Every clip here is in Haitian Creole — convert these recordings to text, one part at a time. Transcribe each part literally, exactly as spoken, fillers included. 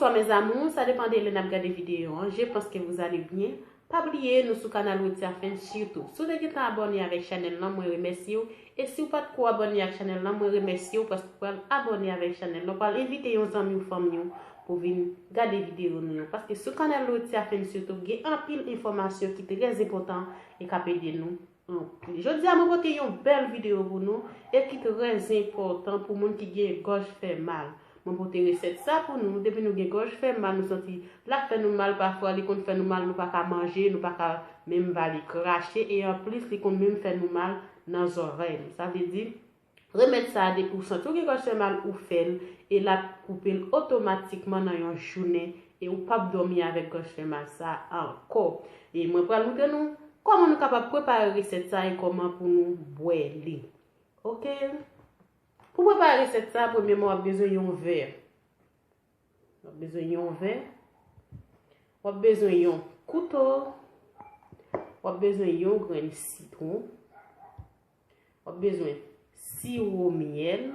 Bonsoir mes amours, sa depan de lè n ap gade videyo an. Je pense que vous allez bien. Pa bliye nou sou kanal Ruthia Fans YouTube. Si w te gentan abòne avèk chanèl lan, mwen remèsye w. E si w pa t ko abòne ak chanèl lan, mwen remèsye w paske w pral abòne avèk chanèl lan. W pral envite yon zanmi w, fanmi w pou vin gade videyo nou yo. Paske sou kanal Ruthia Fans YouTube gen anpil enfòmasyon ki trè enpòtan e k ap ede nou anpil. Jodi a mwen pote yon bèl videyo pou nou e ki trè enpòtan pou moun ki gen gòj fè mal. Mwen pote resèt sa pou nou. Depi nou gen gòj fè mal, nou santi l ap fè nou mal, pafwa li konn fè nou mal, nou pa ka manje, nou pa ka menm vale krache, e anplis li konn menm fè nou mal nan zòrèy nou. Sa vle di, remèd sa a, depi w santi w gen gòj fè mal, ou fè l, e l ap koupe l otomatikman nan yon jounen, e ou p ap dòmi avèk gòj fè mal sa a ankò. E mwen pral montre nou kòman nou kapab prepare resèt sa a e kòman pou nou bwè li. Oke? Pou prepare resèt sa a, premyèman, w ap bezwen yon vè. W ap bezwen yon vè. W ap bezwen yon kouto. W ap bezwen yon grenn sitwon. W ap bezwen siwo myèl.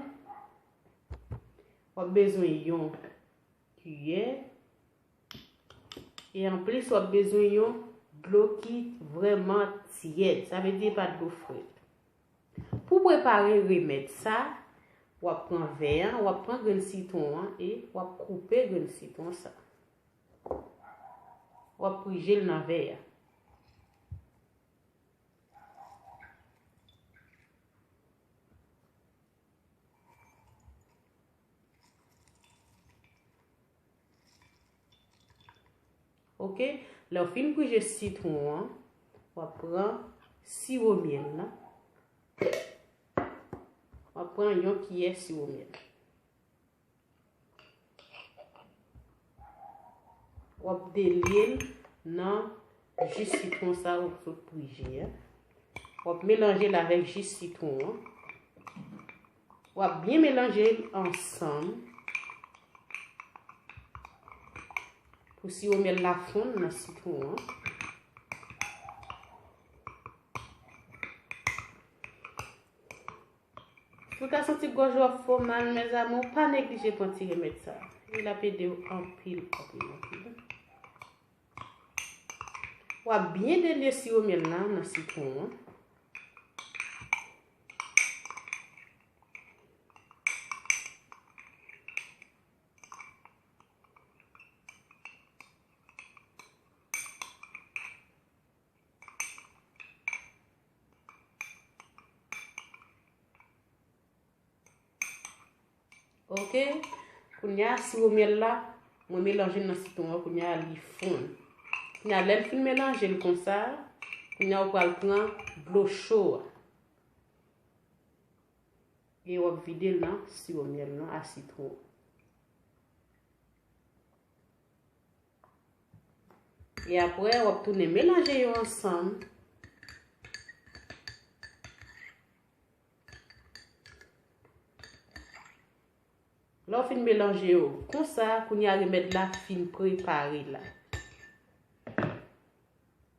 W ap bezwen yon kiyè. E anplis, w ap bezwen yon dlo ki vrèman tyèd. Sa vle di e pa dlo frèt. Pou prepare remèd sa, w ap pran vè an, w ap pran grenn sitwon an e w ap koupe grenn sitwon sa. W ap prije l nan vè a. Oke, lè w fin prije sitwon an, w ap pran siwo myèl la. W ap pran yon kiyè siwo myèl. W ap delye l nan ji sitwon sa ou sot prije a. W ap melanje l avèk ji sitwon an. W ap byen melanje l ansanm pou siwo myèl la fonn nan sitwon an. Si w ta santi gòj ou ap fè w mal, mes amours, pa neglije pran ti remèd sa. Li ap ede w anpil, anpil, anpil. W ap byen delye siwo myèl la nan sitwon an. Oke. Kounye a, siwo myèl la, mwen melanje l nan sitwon an, kounye a, li fonn. Kounye a, lè l fin melanje l konsa, kounye a, ou pral pran dlo cho a. E w ap vide l nan siwo myèl lan a sitwon. E apre, w ap tounen melanje yo ansanm. Lè w fin melanje yo konsa, kounye a remèd la fin prepare la.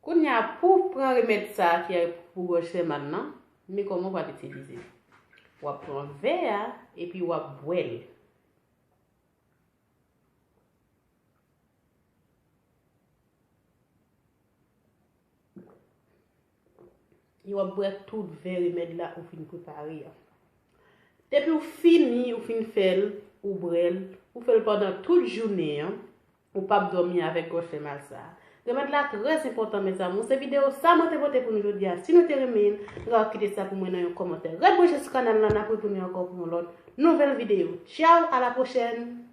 Kounye a, pou pran remèd sa a ki pou gòj fè mal lan, men kòman w pral itilize. W ap pran vè a, epi w ap bwè l. E w ap bwè tout vè remèd la ou fin prepare an. Depi w fini, ou fin fè l, ou bwè l, ou fè l pandan tout jounen an, ou p ap dòmi avèk gòj fè mal sa a. Remèd la trè enpòtan, mes amours. Se videyo sa mwen te pote pou nou jodi a. Si nou te renmen l, nou ka kite sa pou mwen nan yon kòmantè. Ret branche sou kanal lan, n ap retounen ankò pou yon lòt nouvèl videyo. Tchaw, a la pwochèn!